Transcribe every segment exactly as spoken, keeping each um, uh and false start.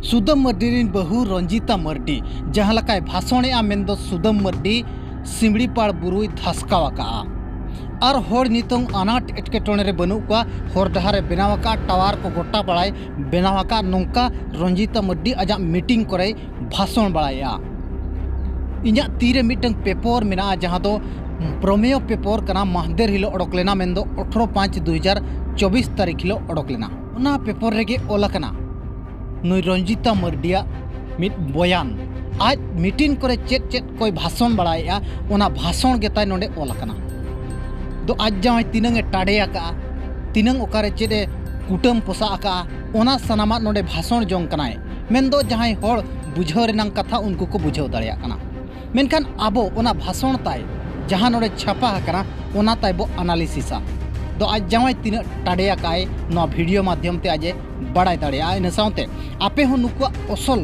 ᱥᱩᱫᱟᱹᱢ ᱢᱟᱹᱨᱰᱤ ᱨᱤᱱ ᱵᱟᱹᱦᱩ ᱨᱚᱧᱡᱤᱛᱟ ᱢᱟᱹᱨᱰᱤ ᱡᱟᱦᱟᱸ ᱞᱮᱠᱟᱭ ᱵᱷᱟᱥᱚᱬᱮᱜᱼᱟ, ᱢᱮᱱᱫᱚ ᱥᱩᱫᱟᱹᱢ ᱢᱟᱹᱨᱰᱤ ᱥᱤᱢᱲᱤᱯᱟᱲ ᱵᱩᱨᱩᱭ ᱫᱷᱟᱥᱠᱟᱣ ᱟᱠᱟᱜᱼᱟ᱾ ᱟᱨ ᱦᱚᱲ ᱱᱤᱛᱚᱝ ᱟᱱᱟᱴ ᱮᱴᱠᱮᱴᱚᱬᱮ ᱨᱮ ᱵᱟᱹᱱᱩᱜ ᱠᱚᱣᱟ, ᱦᱚᱨ ᱰᱟᱦᱟᱨ ᱮ ᱵᱮᱱᱟᱣ ᱟᱠᱟᱫ, ᱴᱟᱣᱟᱨ ᱠᱚ ᱜᱚᱴᱟ ᱯᱟᱲᱟᱭ ᱵᱮᱱᱟᱣ ᱟᱠᱟᱫ, ᱱᱚᱝᱠᱟ ᱨᱚᱧᱡᱤᱛᱟ ᱢᱟᱹᱨᱰᱤ ᱟᱡᱟᱜ ᱢᱤᱴᱤᱝ ᱠᱚᱨᱮᱭ ᱵᱷᱟᱥᱚᱬ ᱵᱟᱲᱟᱭᱮᱫᱼᱟ᱾ ᱤᱧᱟᱹᱜ ᱛᱤᱨᱮ ᱢᱤᱫᱴᱟᱝ ᱯᱮᱯᱚᱨ ᱢᱮᱱᱟᱜᱼᱟ, ᱡᱟᱦᱟᱸ ᱫᱚ ᱯᱨᱚᱢᱮᱭᱚ ᱯᱮᱯᱚᱨ ᱠᱟᱱᱟ, ᱢᱟᱦᱫᱮᱨ ᱦᱤᱞᱳᱜ ᱚᱰᱚᱠ ᱞᱮᱱᱟ, ᱢᱮᱱᱫᱚ ᱟᱴᱷᱨᱚ ᱯᱟᱸᱪ ᱫᱩ ᱦᱟᱡᱟᱨ ᱪᱚᱵᱵᱤᱥ ᱛᱟᱹᱨᱤᱠᱷ ᱦᱤᱞᱳᱜ ᱚᱰᱚᱠ ᱞᱮᱱᱟ᱾ ᱚᱱᱟ ᱯᱮᱯᱚᱨ ᱨᱮᱜᱮ ᱚᱞ ᱟᱠᱟᱱᱟ, ᱱᱩᱭ ᱨᱚᱧᱡᱤᱛᱟ ᱢᱟᱹᱨᱰᱤᱭᱟᱜ ᱢᱤᱫ ᱵᱚᱭᱟᱱ, ᱟᱡ ᱢᱤᱴᱤᱝ ᱠᱚᱨᱮ ᱪᱮᱫ ᱪᱮᱫ ᱠᱚᱭ ᱵᱷᱟᱥᱚᱱ ᱵᱟᱲᱟᱭᱮᱫᱼᱟ, ᱚᱱᱟ ᱵᱷᱟᱥᱚᱱ ᱜᱮᱛᱟᱭ ᱱᱚᱰᱮ ᱚᱞ ᱟᱠᱟᱱᱟ᱾ ᱫᱚ ᱟᱡ ᱡᱟᱶᱟᱭ ᱛᱤᱱᱟᱹᱝ ᱮ ᱴᱟᱰᱮ ᱟᱠᱟᱜᱼᱟ, ᱛᱤᱱᱟᱹᱝ ᱚᱠᱟᱨᱮ ᱪᱮᱫ ᱮ ᱠᱩᱴᱟᱹᱢ ᱯᱚᱥᱟᱜ ᱟᱠᱟᱜᱼᱟ, ᱚᱱᱟ ᱥᱟᱱᱟᱢᱟᱜ ᱱᱚᱰᱮ ᱵᱷᱟᱥᱚᱱ ᱡᱚᱝ ᱠᱟᱱᱟᱭ᱾ ᱢᱮᱱᱫᱚ ᱡᱟᱦᱟᱸᱭ ᱦᱚᱲ ᱵᱩᱡᱷᱟᱹᱣ ᱨᱮᱱᱟᱝ ᱠᱟᱛᱷᱟ, ᱩᱱᱠᱩ ᱠᱚ ᱵᱩᱡᱷᱟᱹᱣ ᱫᱟᱲᱮᱭᱟᱜ ᱠᱟᱱᱟ᱾ ᱢᱮᱱᱠᱷᱟᱱ ᱟᱵᱚ ᱚᱱᱟ ᱵᱷᱟᱥᱚᱱ ᱛᱟᱭ ᱡᱟᱦᱟᱸ ᱱᱚᱰᱮ ᱪᱷᱟᱯᱟ ᱟᱠᱟᱱᱟ, ᱚᱱᱟ ᱛᱟᱭ ᱵᱚ ᱟᱱᱟᱞᱤᱥᱤᱥᱟ᱾ ᱫᱚ ᱟᱡ ᱡᱟᱶᱟᱭ ᱛᱤᱱᱟᱹᱜ ᱴᱟᱰᱮ ᱟᱠᱟᱭ, ᱱᱚᱣᱟ ᱵᱷᱤᱰᱤᱭᱳ ᱢᱟᱫᱽᱫᱷᱚᱢ ᱛᱮ ᱟᱡ ᱮ ᱵᱟᱲᱟᱭ ᱫᱟᱲᱮᱭᱟᱜᱼᱟ᱾ ᱤᱱᱟᱹ ᱥᱟᱶᱛᱮ ᱟᱯᱮ ᱦᱚᱸ ᱱᱩᱠᱩᱣᱟᱜ ᱚᱥᱚᱞ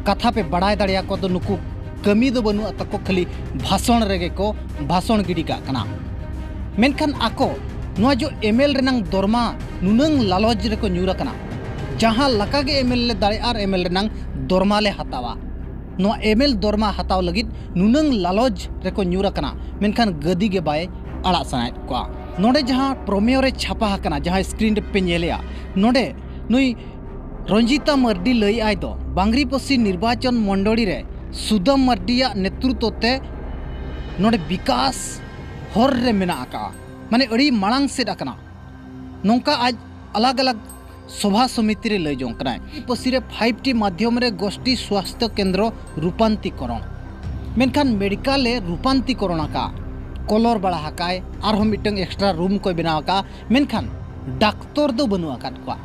ᱠᱟᱛᱷᱟ ᱯᱮ ᱵᱟᱲᱟᱭ ᱫᱟᱲᱮᱭᱟᱠᱚᱣᱟ᱾ ᱫᱚ ᱱᱩᱠᱩ ᱠᱟᱹᱢᱤ ᱫᱚ ᱵᱟᱹᱱᱩᱜ ᱛᱟᱠᱚ, ᱠᱷᱟᱹᱞᱤ ᱵᱷᱟᱥᱚᱱ ᱨᱮᱜᱮ ᱠᱚ ᱵᱷᱟᱥᱚᱱ ᱜᱤᱰᱤ ᱠᱟᱜ ᱠᱟᱱᱟ᱾ ᱢᱮᱱᱠᱷᱟᱱ ᱟᱠᱚ ᱱᱚᱣᱟ ᱡᱚ ᱮᱢᱮᱞ ᱨᱮᱱᱟᱝ ᱫᱚᱨᱢᱟ ᱱᱩᱱᱟᱹᱝ ᱞᱟᱞᱚᱪ ᱨᱮᱠᱚ ᱧᱩᱨ ᱟᱠᱟᱱᱟ, ᱡᱟᱦᱟᱸ ᱞᱮᱠᱟ ᱜᱮ ᱮᱢᱮᱞ ᱞᱮ ᱫᱟᱲᱮᱭᱟᱜᱼᱟ ᱟᱨ ᱮᱢᱮᱞ ᱨᱮᱱᱟᱝ ᱫᱚᱨᱢᱟ ᱞᱮ ᱦᱟᱛᱟᱣᱟ᱾ ᱱᱚᱣᱟ ᱮᱢᱮᱞ ᱫᱚᱨᱢᱟ ᱦᱟᱛᱟᱣ ᱞᱟᱹᱜᱤᱫ ᱱᱩᱱᱟᱹᱝ ᱞᱟᱞᱚᱪ ᱨᱮᱠᱚ ᱧᱩᱨ ᱟᱠᱟᱱᱟ, ᱢᱮᱱᱠᱷᱟᱱ ᱜᱟᱹᱫᱤ ᱜᱮ ᱵᱟᱭ ᱟᱲᱟᱜ ᱥᱟᱱᱟᱭᱮᱫ ᱠᱚᱣᱟ᱾ ᱱᱚᱰᱮ ᱡᱟᱦᱟᱸ ᱯᱨᱚᱢᱮᱭᱚ ᱨᱮ ᱪᱷᱟᱯᱟ ᱟᱠᱟᱱᱟ, ᱡᱟᱦᱟᱸ ᱥᱠᱨᱤᱱ ᱨᱮ ᱯᱮ ᱧᱮᱞᱮᱜᱼᱟ, ᱱᱚᱰᱮ ᱱᱩᱭ ᱨᱚᱧᱡᱤᱛᱟ ᱢᱟᱹᱨᱰᱤ ᱞᱟᱹᱭᱮᱫᱼᱟᱭ ᱫᱚ ᱵᱟᱝᱨᱤᱯᱚᱥᱤ ᱱᱤᱨᱵᱟᱪᱚᱱ ᱢᱚᱱᱰᱚᱞᱤ ᱨᱮ ᱥᱩᱫᱟᱹᱢ ᱢᱟᱹᱨᱰᱤᱭᱟᱜ ᱱᱮᱛᱨᱩᱛᱚ ᱛᱮ ᱱᱚᱰᱮ ᱵᱤᱠᱟᱥ ᱦᱚᱨ ᱨᱮ ᱢᱮᱱᱟᱜ ᱟᱠᱟᱫᱼᱟ, ᱢᱟᱱᱮ ᱟᱹᱰᱤ ᱢᱟᱲᱟᱝ ᱥᱮᱫ ᱟᱠᱟᱱᱟ, ᱱᱚᱝᱠᱟ ᱟᱡ ᱟᱞᱟᱜᱽ ᱟᱞᱟᱜᱽ ᱥᱚᱵᱷᱟ ᱥᱚᱢᱤᱛᱤ ᱨᱮ ᱞᱟᱹᱭ ᱡᱚᱝ ᱠᱟᱱᱟᱭ᱾ ᱯᱟᱹᱥᱤ ᱨᱮ ᱯᱷᱟᱭᱤᱵᱷ ᱴᱤ ᱢᱟᱫᱽᱫᱷᱚᱢ ᱨᱮ ᱜᱳᱥᱴᱤ ᱥᱣᱟᱥᱛᱷᱚ ᱠᱮᱱᱫᱨᱚ ᱨᱩᱯᱟᱱᱛᱤᱠᱚᱨᱚᱱ, ᱢᱮᱱᱠᱷᱟᱱ ᱢᱮᱰᱤᱠᱟᱞ ᱮ ᱨᱩᱯᱟᱱᱛᱤᱠᱚᱨᱚᱱ ᱟᱠᱟᱫᱼᱟ, ᱠᱚᱞᱚᱨ ᱵᱟᱲᱟ ᱟᱠᱟᱫᱼᱟᱭ, ᱟᱨᱦᱚᱸ ᱢᱤᱫᱴᱟᱝ ᱮᱠᱥᱴᱨᱟ ᱨᱩᱢ ᱠᱚᱭ ᱵᱮᱱᱟᱣ ᱟᱠᱟᱫᱼᱟ, ᱢᱮᱱᱠᱷᱟᱱ ᱰᱟᱠᱛᱚᱨ ᱫᱚ ᱵᱟᱹᱱᱩᱜ ᱟᱠᱟᱫ ᱠᱚᱣᱟ᱾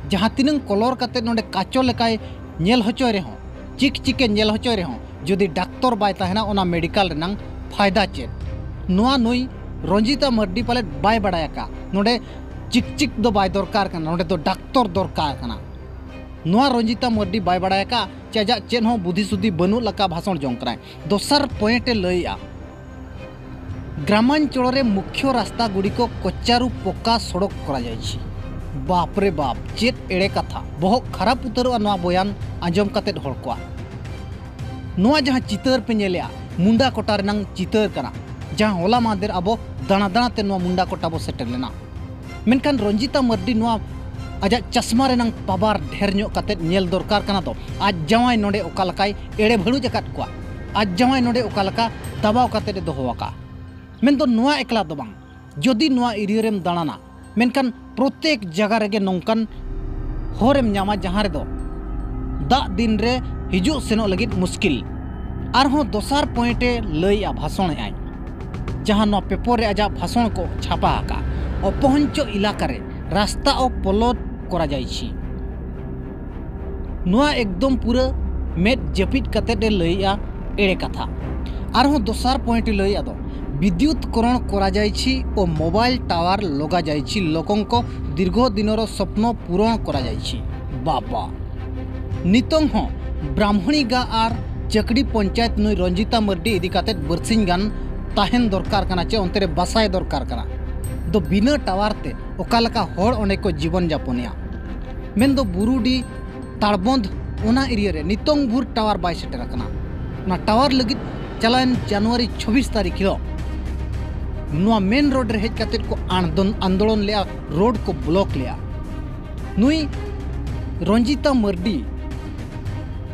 ᱡᱟᱦᱟᱸ ᱛᱤᱱᱟᱹᱝ ᱠᱚᱞᱚᱨ ᱠᱟᱛᱮ ᱱᱚᱰᱮ ᱠᱟᱪᱚ ᱞᱮᱠᱟᱭ ᱧᱮᱞ ᱦᱚᱪᱚᱭ ᱨᱮᱦᱚᱸ, ᱪᱤᱠ ᱪᱤᱠᱮ ᱧᱮᱞ ᱦᱚᱪᱚᱭ ᱨᱮᱦᱚᱸ, ᱡᱩᱫᱤ ᱰᱟᱠᱛᱚᱨ ᱵᱟᱭ ᱛᱟᱦᱮᱱᱟ, ᱚᱱᱟ ᱢᱮᱰᱤᱠᱟᱞ ᱨᱮᱱᱟᱝ ᱯᱷᱟᱭᱫᱟ ᱪᱮᱫ? ᱱᱚᱣᱟ ᱱᱩᱭ ᱨᱚᱧᱡᱤᱛᱟ ᱢᱟᱹᱨᱰᱤ ᱯᱟᱞᱮᱫ ᱵᱟᱭ ᱵᱟᱲᱟᱭ ᱟᱠᱟᱫ᱾ ᱱᱚᱰᱮ ᱪᱤᱠ ᱪᱤᱠ ᱫᱚ ᱵᱟᱭ ᱫᱚᱨᱠᱟᱨ ᱠᱟᱱᱟ, ᱱᱚᱰᱮ ᱫᱚ ᱰᱟᱠᱛᱚᱨ ᱫᱚᱨᱠᱟᱨ ᱠᱟᱱᱟ᱾ ᱱᱚᱣᱟ ᱨᱚᱧᱡᱤᱛᱟ ᱢᱟᱹᱨᱰᱤ ᱵᱟᱭ ᱵᱟᱲᱟᱭ ᱟᱠᱟᱫ, ᱪᱮ ᱟᱡᱟᱜ ᱪᱮᱫ ᱦᱚᱸ ᱵᱩᱫᱷᱤ ᱥᱩᱫᱷᱤ ᱵᱟᱹᱱᱩᱜ ᱞᱮᱠᱟ ᱵᱷᱟᱥᱚᱱ ᱡᱚᱝ ᱠᱟᱱᱟᱭ᱾ ᱫᱚᱥᱟᱨ ᱯᱚᱭᱮᱱᱴ ᱮ ᱞᱟᱹᱭᱮᱜᱼᱟ, ଗ୍ରାମାଞ୍ଚଳରେ ମୁଖ୍ୟ ରାସ୍ତାଗୁଡ଼ିକ କଚାରୁ ପକ୍କା ସଡ଼କ କରାଯାଇଛି। ᱵᱟᱯ ᱨᱮ ᱵᱟᱯ, ᱪᱮᱫ ᱮᱲᱮ ᱠᱟᱛᱷᱟ! ᱵᱚᱦᱚᱜ ᱠᱷᱟᱨᱟᱯ ᱩᱛᱟᱹᱨᱚᱜᱼᱟ ᱱᱚᱣᱟ ᱵᱚᱭᱟᱱ ᱟᱸᱡᱚᱢ ᱠᱟᱛᱮᱫ ᱦᱚᱲ ᱠᱚᱣᱟᱜ᱾ ᱱᱚᱣᱟ ᱡᱟᱦᱟᱸ ᱪᱤᱛᱟᱹᱨ ᱯᱮ ᱧᱮᱞᱮᱜᱼᱟ, ᱢᱩᱱᱰᱟ ᱠᱚᱴᱟ ᱨᱮᱱᱟᱝ ᱪᱤᱛᱟᱹᱨ ᱠᱟᱱᱟ, ᱡᱟᱦᱟᱸ ᱦᱚᱞᱟ ᱢᱟᱦᱫᱮᱨ ᱟᱵᱚ ᱫᱟᱬᱟ ᱫᱟᱬᱟ ᱛᱮ ᱱᱚᱣᱟ ᱢᱩᱱᱰᱟ ᱠᱚᱴᱟ ᱵᱚ ᱥᱮᱴᱮᱨ ᱞᱮᱱᱟ᱾ ᱢᱮᱱᱠᱷᱟᱱ ᱨᱚᱧᱡᱤᱛᱟ ᱢᱟᱹᱨᱰᱤ ᱱᱚᱣᱟ ᱟᱡᱟᱜ ᱪᱟᱥᱢᱟ ᱨᱮᱱᱟᱝ ᱯᱟᱣᱟᱨ ᱰᱷᱮᱨ ᱧᱚᱜ ᱠᱟᱛᱮᱫ ᱧᱮᱞ ᱫᱚᱨᱠᱟᱨ ᱠᱟᱱᱟ ᱫᱚ, ᱟᱡ ᱡᱟᱶᱟᱭ ᱱᱚᱰᱮ ᱚᱠᱟ ᱞᱮᱠᱟᱭ ᱮᱲᱮ ᱵᱷᱟᱹᱲᱩᱡ ᱟᱠᱟᱫ ᱠᱚᱣᱟ, ᱟᱡ ᱡᱟᱶᱟᱭ ᱱᱚᱰᱮ ᱚᱠᱟ ᱞᱮᱠᱟ ᱫᱟᱵᱟᱣ ᱠᱟᱛᱮᱫ ᱮ ᱫᱚᱦᱚ ᱟᱠᱟᱫᱼᱟ᱾ ᱢᱮᱱᱫᱚ ᱱᱚᱣᱟ ᱮᱠᱞᱟ ᱫᱚ ᱵᱟᱝ, ᱡᱩᱫᱤ ᱱᱚᱣᱟ ᱮᱨᱤᱭᱟ ᱨᱮᱢ ᱫᱟᱬᱟᱱᱟ, ᱢᱮᱱᱠᱷᱟᱱ ᱯᱨᱚᱛᱮᱠ ᱡᱟᱭᱜᱟ ᱨᱮᱜᱮ ᱱᱚᱝᱠᱟᱱ ᱦᱚᱨᱮᱢ ᱧᱟᱢᱟ ᱡᱟᱦᱟᱸ ᱨᱮᱫᱚ ᱫᱟᱜ ᱫᱤᱱ ᱨᱮ ᱦᱤᱡᱩᱜ ᱥᱮᱱᱚᱜ ᱞᱟᱹᱜᱤᱫ ᱢᱩᱥᱠᱤᱞ᱾ ᱟᱨᱦᱚᱸ ᱫᱚᱥᱟᱨ ᱯᱚᱭᱮᱱᱴ ᱮ ᱞᱟᱹᱭᱮᱜᱼᱟ, ᱵᱷᱟᱥᱚᱱᱮᱜᱼᱟᱭ, ᱡᱟᱦᱟᱸ ᱱᱚᱣᱟ ᱯᱮᱯᱚᱨ ᱨᱮ ᱟᱡᱟᱜ ᱵᱷᱟᱥᱚᱱ ᱠᱚ ᱪᱷᱟᱯᱟ ᱟᱠᱟᱫᱼᱟ, ᱚᱯᱚᱦᱚᱧᱪᱚ ᱮᱞᱟᱠᱟ ᱨᱮ ᱨᱟᱥᱛᱟ ᱚᱯᱚᱞᱚᱫ ᱠᱚᱨᱟ ᱡᱟᱭᱪᱷᱤ᱾ ᱱᱚᱣᱟ ᱮᱠᱫᱚᱢ ᱯᱩᱨᱟᱹ ᱢᱮᱫ ᱡᱟᱹᱯᱤᱫ ᱠᱟᱛᱮᱫ ᱮ ᱞᱟᱹᱭᱮᱜᱼᱟ ᱮᱲᱮ ᱠᱟᱛᱷᱟ᱾ ᱟᱨᱦᱚᱸ ᱫᱚᱥᱟᱨ ᱯᱚᱭᱮᱱᱴ ᱮ ᱞᱟᱹᱭᱮᱜᱼᱟ ᱫᱚ, ᱵᱤᱫᱽᱭᱩᱛ ᱠᱚᱨᱚᱬ ᱠᱚᱨᱟ ᱡᱟᱭᱪᱷᱤ ᱳ ᱢᱳᱵᱟᱭᱤᱞ ᱴᱟᱣᱟᱨ ᱞᱚᱜᱟ ᱡᱟᱭᱪᱷᱤ ᱞᱳᱠᱚᱝᱠᱚ ᱫᱤᱨᱜᱷᱚ ᱫᱤᱱᱚᱨ ᱥᱚᱯᱱᱚ ᱯᱩᱨᱚᱬ ᱠᱚᱨᱟ ᱡᱟᱭᱪᱷᱤ᱾ ᱵᱟᱵᱟ, ᱱᱤᱛᱚᱝ ᱦᱚᱸ ᱵᱨᱟᱦᱢᱚᱬᱤ ᱜᱟ ᱟᱨ ᱪᱟᱹᱠᱲᱤ ᱯᱚᱧᱪᱟᱭᱮᱛ ᱱᱩᱭ ᱨᱚᱧᱡᱤᱛᱟ ᱢᱟᱹᱨᱰᱤ ᱤᱫᱤ ᱠᱟᱛᱮᱫ ᱵᱟᱹᱨᱥᱤᱧ ᱜᱟᱱ ᱛᱟᱦᱮᱱ ᱫᱚᱨᱠᱟᱨ ᱠᱟᱱᱟ, ᱪᱮ ᱚᱱᱛᱮ ᱨᱮ ᱵᱟᱥᱟᱭ ᱫᱚᱨᱠᱟᱨ ᱠᱟᱱᱟ᱾ ᱫᱚ ᱵᱤᱱᱟᱹ ᱴᱟᱣᱟᱨ ᱛᱮ ᱚᱠᱟ ᱞᱮᱠᱟ ᱦᱚᱲ ᱚᱸᱰᱮ ᱠᱚ ᱡᱤᱵᱚᱱ ᱡᱟᱯᱚᱱᱮᱜᱼᱟ? ᱢᱮᱱᱫᱚ ᱵᱩᱨᱩᱰᱤ, ᱛᱟᱲᱵᱚᱸᱫᱷ, ᱚᱱᱟ ᱮᱨᱤᱭᱟ ᱨᱮ ᱱᱤᱛᱚᱝ ᱵᱷᱳᱨ ᱴᱟᱣᱟᱨ ᱵᱟᱭ ᱥᱮᱴᱮᱨ ᱟᱠᱟᱱᱟ᱾ ᱚᱱᱟ ᱴᱟᱣᱟᱨ ᱞᱟᱹᱜᱤᱫ ᱪᱟᱞᱟᱣᱮᱱ ᱡᱟᱱᱩᱣᱟᱨᱤ ᱪᱷᱚᱵᱵᱤᱥ ᱛᱟᱹᱨᱤᱠᱷ ᱦᱤᱞᱳᱜ ᱱᱚᱣᱟ ᱢᱮᱱ ᱨᱳᱰ ᱨᱮ ᱦᱮᱡ ᱠᱟᱛᱮᱫ ᱠᱚ ᱟᱱᱫᱚᱱ-, ᱟᱱᱫᱳᱞᱚᱱ ᱞᱮᱜᱼᱟ, ᱨᱳᱰ ᱠᱚ ᱵᱞᱚᱠ ᱞᱮᱜᱼᱟ᱾ ᱱᱩᱭ ᱨᱚᱧᱡᱤᱛᱟ ᱢᱟᱹᱨᱰᱤ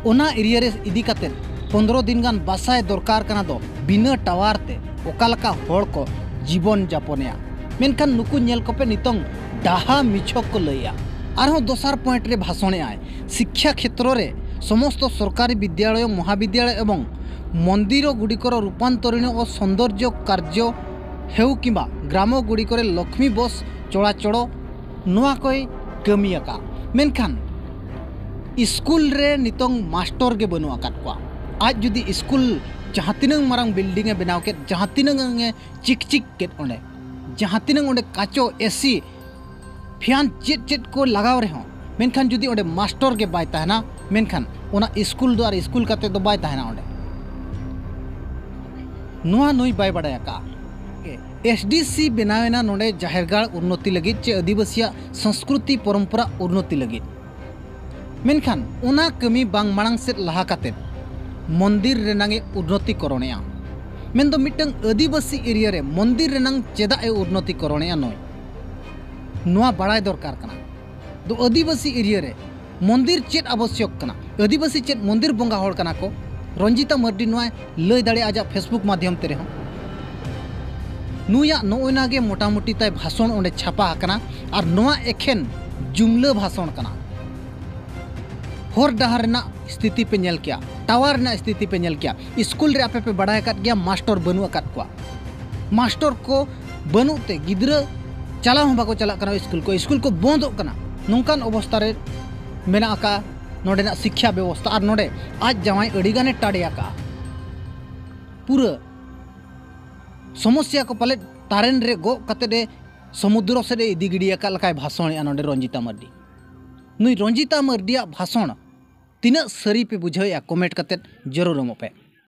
ᱚᱱᱟ ᱮᱨᱤᱭᱟ ᱨᱮ ᱤᱫᱤ ᱠᱟᱛᱮᱫ ᱯᱚᱱᱫᱽᱨᱚ ᱫᱤᱱ ᱜᱟᱱ ᱵᱟᱥᱟᱭ ᱫᱚᱨᱠᱟᱨ ᱠᱟᱱᱟ ᱫᱚ ᱵᱤᱱᱟᱹ ᱴᱟᱣᱟᱨ ᱛᱮ ᱚᱠᱟ ᱞᱮᱠᱟ ᱦᱚᱲ ᱠᱚ ᱡᱤᱵᱚᱱ ᱡᱟᱯᱚᱱᱮᱜᱼᱟ᱾ ᱢᱮᱱᱠᱷᱟᱱ ᱱᱩᱠᱩ ᱧᱮᱞ ᱠᱚᱯᱮ, ᱱᱤᱛᱚᱝ ᱰᱟᱦᱟ ᱢᱤᱪᱷᱚᱠ ᱠᱚ ᱞᱟᱹᱭᱮᱜᱼᱟ᱾ ᱟᱨᱦᱚᱸ ᱫᱚᱥᱟᱨ ᱯᱚᱭᱮᱱᱴ ᱨᱮ ᱵᱷᱟᱥᱚᱱᱮᱜᱼᱟᱭ, ᱥᱤᱠᱠᱷᱟ ᱠᱷᱮᱛᱨᱚ ᱨᱮ ᱥᱚᱢᱚᱥᱛᱚ ᱥᱚᱨᱠᱟᱨᱤ ᱵᱤᱫᱽᱭᱟᱞᱚᱭ, ᱢᱚᱦᱟᱵᱤᱫᱽᱭᱟᱞᱚᱭ ᱮᱵᱚᱝ ᱢᱚᱱᱫᱤᱨ ᱜᱩᱰᱤᱠᱚᱨ ᱨᱩᱯᱟᱱᱛᱚᱨᱤᱬ ᱳ ᱥᱚᱱᱫᱚᱨᱡᱚ ᱠᱟᱨᱡᱚ ᱦᱮᱣ ᱠᱤᱢᱵᱟ ᱜᱨᱟᱢ ᱜᱩᱰᱤᱠᱚᱨᱮ ᱞᱚᱠᱷᱢᱤ ᱵᱚᱥ ᱪᱚᱲᱟᱪᱚᱲ ᱱᱚᱣᱟ ᱠᱚᱭ ᱠᱟᱹᱢᱤ ᱟᱠᱟᱫ᱾ ᱢᱮᱱᱠᱷᱟᱱ ᱤᱥᱠᱩᱞ ᱨᱮ ᱱᱤᱛᱚᱝ ᱢᱟᱥᱴᱚᱨ ᱜᱮ ᱵᱟᱹᱱᱩᱜ ᱟᱠᱟᱫ ᱠᱚᱣᱟ᱾ ᱟᱡ ᱡᱩᱫᱤ ᱤᱥᱠᱩᱞ ᱡᱟᱦᱟᱸ ᱛᱤᱱᱟᱹᱝ ᱢᱟᱨᱟᱝ ᱵᱤᱞᱰᱤᱝ ᱮ ᱵᱮᱱᱟᱣ ᱠᱮᱫ, ᱡᱟᱦᱟᱸ ᱛᱤᱱᱟᱹᱝ ᱮ ᱪᱤᱠᱪᱤᱠ ᱠᱮᱫ ᱚᱸᱰᱮ, ᱡᱟᱦᱟᱸ ᱛᱤᱱᱟᱹᱝ ᱚᱸᱰᱮ ᱠᱟᱪᱚ, ᱮᱥᱤ, ᱯᱷᱮᱱ, ᱪᱮᱫ ᱪᱮᱫ ᱠᱚ ᱞᱟᱜᱟᱣ ᱨᱮᱦᱚᱸ, ᱢᱮᱱᱠᱷᱟᱱ ᱡᱩᱫᱤ ᱚᱸᱰᱮ ᱢᱟᱥᱴᱚᱨ ᱜᱮ ᱵᱟᱭ ᱛᱟᱦᱮᱱᱟ, ᱢᱮᱱᱠᱷᱟᱱ ᱚᱱᱟ ᱤᱥᱠᱩᱞ ᱫᱚ ᱟᱨ ᱤᱥᱠᱩᱞ ᱠᱟᱛᱮ ᱫᱚ ᱵᱟᱭ ᱛᱟᱦᱮᱱᱟ ᱚᱸᱰᱮ᱾ ᱱᱚᱣᱟ ᱱᱩᱭ ᱵᱟᱭ ᱵᱟᱰᱟᱭ ᱟᱠᱟᱫᱼᱟ᱾ ᱮᱥ ᱰᱤ ᱥᱤ ᱵᱮᱱᱟᱣ ᱮᱱᱟ ᱱᱚᱰᱮ ᱡᱟᱦᱮᱨ ᱜᱟᱲ ᱩᱱᱱᱚᱛᱤ ᱞᱟᱹᱜᱤᱫ ᱪᱮ ᱟᱹᱫᱤᱵᱟᱹᱥᱤᱭᱟᱜ ᱥᱚᱝᱥᱠᱨᱩᱛᱤ ᱯᱚᱨᱚᱢᱯᱚᱨᱟ ᱩᱱᱱᱚᱛᱤ ᱞᱟᱹᱜᱤᱫ᱾ ᱢᱮᱱᱠᱷᱟᱱ ᱚᱱᱟ ᱠᱟᱹᱢᱤ ᱵᱟᱝ ᱢᱟᱲᱟᱝ ᱥᱮᱫ ᱞᱟᱦᱟ ᱠᱟᱛᱮᱫ ᱢᱚᱱᱫᱤᱨ ᱨᱮᱱᱟᱝ ᱮ ᱩᱱᱱᱚᱛᱤ ᱠᱚᱨᱚᱱᱮᱜᱼᱟ᱾ ᱢᱮᱱᱫᱚ ᱢᱤᱫᱴᱟᱝ ᱟᱹᱫᱤᱵᱟᱹᱥᱤ ᱮᱨᱤᱭᱟ ᱨᱮ ᱢᱚᱱᱫᱤᱨ ᱨᱮᱱᱟᱝ ᱪᱮᱫᱟᱜ ᱮ ᱩᱱᱱᱚᱛᱤ ᱠᱚᱨᱚᱱᱮᱜᱼᱟ ᱱᱚᱭ, ᱱᱚᱣᱟ ᱵᱟᱲᱟᱭ ᱫᱚᱨᱠᱟᱨ ᱠᱟᱱᱟ᱾ ᱫᱚ ᱟᱹᱫᱤᱵᱟᱹᱥᱤ ᱮᱨᱤᱭᱟ ᱨᱮ ᱢᱚᱱᱫᱤᱨ ᱪᱮᱫ ᱟᱵᱚᱥᱭᱚᱠ ᱠᱟᱱᱟ? ᱟᱹᱫᱤᱵᱟᱹᱥᱤ ᱪᱮᱫ ᱢᱚᱱᱫᱤᱨ ᱵᱚᱸᱜᱟ ᱦᱚᱲ ᱠᱟᱱᱟ ᱠᱚ? ᱨᱚᱧᱡᱤᱛᱟ ᱢᱟᱨᱰᱤ ᱱᱚᱣᱟᱭ ᱞᱟᱹᱭ ᱫᱟᱲᱮᱭᱟᱜᱼᱟ ᱟᱡᱟᱜ ᱯᱷᱮᱥᱵᱩᱠ ᱢᱟᱫᱽᱫᱷᱚᱢ ᱛᱮ ᱨᱮᱦᱚᱸ᱾ ᱱᱩᱭᱟᱜ ᱱᱚᱜᱼᱚᱭ ᱱᱟ ᱜᱮ ᱢᱚᱴᱟᱢᱩᱴᱤ ᱛᱟᱭ ᱵᱷᱟᱥᱚᱱ ᱚᱸᱰᱮ ᱪᱷᱟᱯᱟ ᱟᱠᱟᱱᱟ, ᱟᱨ ᱱᱚᱣᱟ ᱮᱠᱷᱮᱱ ᱡᱩᱢᱞᱟᱹ ᱵᱷᱟᱥᱚᱱ ᱠᱟᱱᱟ᱾ ᱦᱚᱨ ᱰᱟᱦᱟᱨ ᱨᱮᱱᱟᱜ ᱥᱛᱷᱤᱛᱤ ᱯᱮ ᱧᱮᱞ ᱠᱮᱭᱟ, ᱴᱟᱣᱟᱨ ᱨᱮᱱᱟᱜ ᱥᱛᱷᱤᱛᱤ ᱯᱮ ᱧᱮᱞ ᱠᱮᱭᱟ, ᱥᱠᱩᱞ ᱨᱮ ᱟᱯᱮ ᱯᱮ ᱵᱟᱲᱟᱭ ᱟᱠᱟᱫ ᱜᱮᱭᱟ ᱢᱟᱥᱴᱚᱨ ᱵᱟᱹᱱᱩᱜ ᱟᱠᱟᱫ ᱠᱚᱣᱟ, ᱢᱟᱥᱴᱚᱨ ᱠᱚ ᱵᱟᱹᱱᱩᱜ ᱛᱮ ᱜᱤᱫᱽᱨᱟᱹ ᱪᱟᱞᱟᱣ ᱦᱚᱸ ᱵᱟᱠᱚ ᱪᱟᱞᱟᱜ ᱠᱟᱱᱟ ᱥᱠᱩᱞ ᱠᱚ, ᱥᱠᱩᱞ ᱠᱚ ᱵᱚᱱᱫᱚᱜ ᱠᱟᱱᱟ᱾ ᱱᱚᱝᱠᱟᱱ ᱚᱵᱚᱥᱛᱟ ᱨᱮ ᱢᱮᱱᱟᱜ ᱟᱠᱟᱫ ᱱᱚᱰᱮᱱᱟᱜ ᱥᱤᱠᱠᱷᱟ ᱵᱮᱵᱚᱥᱛᱷᱟ, ᱟᱨ ᱱᱚᱰᱮ ᱟᱡ ᱡᱟᱶᱟᱭ ᱟᱹᱰᱤ ᱜᱟᱱᱮ ᱴᱟᱰᱮ ᱟᱠᱟᱫᱼᱟ᱾ ᱯᱩᱨᱟᱹ ᱥᱚᱢᱚᱥᱭᱟ ᱠᱚ ᱯᱟᱞᱮᱫ ᱛᱟᱨᱮᱱ ᱨᱮ ᱜᱚᱜ ᱠᱟᱛᱮᱫ ᱮ ᱥᱚᱢᱩᱫᱨᱚ ᱥᱮᱫ ᱮ ᱤᱫᱤ ᱜᱤᱰᱤ ᱟᱠᱟᱫ ᱞᱮᱠᱟᱭ ᱵᱷᱟᱥᱚᱱᱮᱜᱼᱟ ᱱᱚᱰᱮ ᱨᱚᱧᱡᱤᱛᱟ ᱢᱟᱨᱰᱤ᱾ ᱱᱩᱭ ᱨᱚᱧᱡᱤᱛᱟ ᱢᱟᱨᱰᱤᱭᱟᱜ ᱵᱷᱟᱥᱚᱱ ᱛᱤᱱᱟᱹᱜ ᱥᱟᱹᱨᱤ ᱯᱮ ᱵᱩᱡᱷᱟᱹᱣᱮᱫᱼᱟ, ᱠᱚᱢᱮᱱᱴ ᱠᱟᱛᱮᱫ ᱡᱟᱹᱨᱩᱲ ᱮᱢᱚᱜ ᱯᱮ᱾